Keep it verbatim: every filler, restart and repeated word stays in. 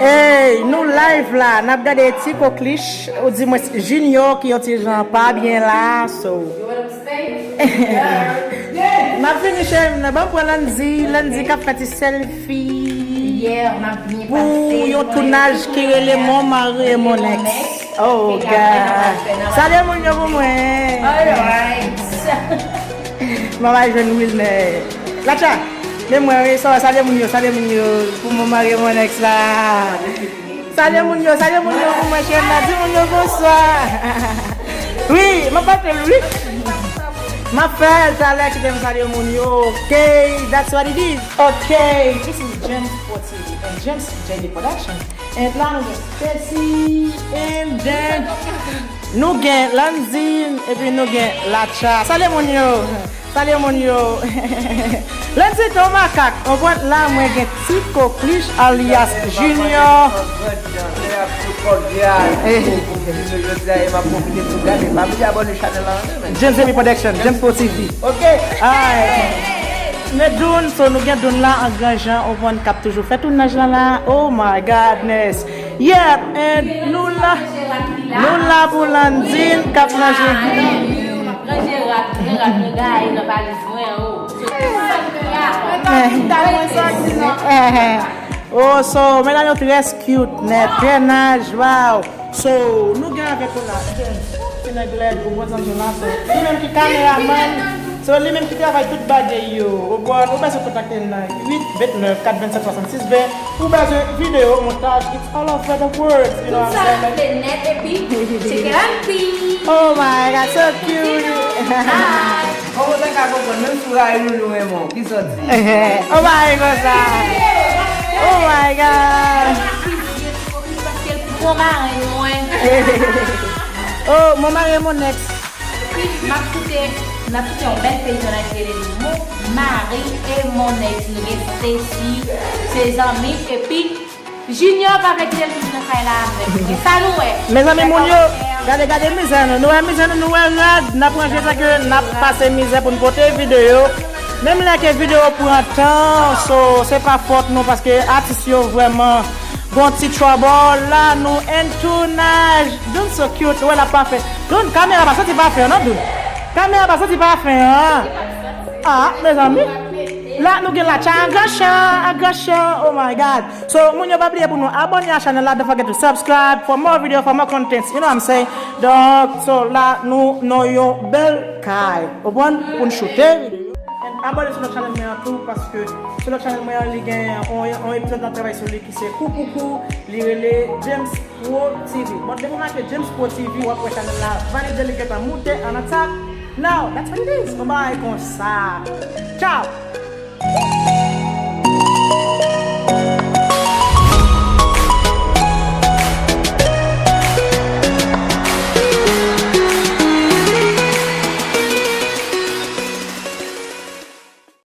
Hey, nou live la, n ap gade ti koklich, ou di mwen Junior ki yon ti jan pa byen la, so. N ap fini, cheri m nan. Ban m pran Landy, Landy k ap fè ti selfie. Pou yon tounaj ki rele Mon mari e mon ex. Oh God. Salye moun yo pou mwen. Alright. Mwen va jwenn Wilner. Latcha, men mwen, wi, sa va, salye moun yo, salye moun yo. Pou mon mari e mon ex la. Salye moun yo, salye moun yo pou mwen, cheri m nan. Di moun yo bonswa. Wi, m ap pote l, wi. M ap fè l talè, kite m salye moun yo. Ok, that's what it is. Ok, this is James Pro T V and James J D Production. And la nou gen Stacy, and then nou gen Lanzine, epi nou gen Latcha. Salye moun yo. Salye moun yo. Lanzine, te yon makak. Ou konprann la, mwen gen ti koklich alyas Junior. James J D Production, James Pro T V. Ok. Alright. Men Doun, so nou gen Doun la an gran jan, ou konprann, k ap toujou fè tounaj la la. Oh my goodness. Yep, and nou la. Nou la pou Lanzine k ap ranje. Ranje rad, ranje rad, ranje rad nan valiz mwen, oh. Oh, so, medam yo trè cute nèt, trè nice, wow. So, nou gen avèk nou la, James, ti nèg lèd, ou konprann sa m di w la, so, li menm ki kameramann, so, li menm ki travay tout bagay yo, ou konprann, ou bezwen kontakte l nan uit ven nèf kat vennsèt swasannsis ven, ou bezwen videyo, montaj, it's all over the world, you know what I'm saying? Tout sa rete nèt, epi, check it out, peace. Oh my God, so cute. Hi. Kòman w ta ka konprann, menm si w rayi nou, nou renmen w. Ki sa w di? Oh my God, sa. Oh my God. Paske l pran marenn mwen. Oh, mon mari e mon ex. Epi, m ap koute, n ap koute yon bèl feyton la ki rele Mon mari e mon ex. Nou gen Stacy, se zanmi, epi Junior pa vle kite l vin nan kay la avè nou. Men sa nou wè. Mezanmi, moun yo, gade, gade mizè nou. Nou wè mizè nou, nou wè rad. N ap ranje sa ke n ap pase mizè pou n pote videyo. Menm lè ke videyo pran tan, so, se pa fòt nou, paske atis yo vrèman gon ti trouble la, nou entounaj. Doun so cute, ou wè l ap pafen. Doun, kamera pa soti pafen an, non, Doun? Kamera pa soti pafen an. Ah, mezanmi. La, nou gen Latcha an gran chan, an gran chan. Oh my God. So, moun yo pa bliye pou nou abòne a channel la. Don't forget to subscribe for more video, for more contents. You know what I'm saying? Donk, so, la, nou nan yon bèl kay. Ou konprann? Pou n choute videyo. And abòne sou lòt channel mwen an tou, paske sou lòt channel mwen an, li gen yon, yon epizòd n ap travay sou li ki se Koukoukou, li rele James Pro T V. Bon, depi w make James Pro T V, w ap wè channel la valide, li gentan moute an atak. Now, that's what it is. Yon bagay konsa. Ciao!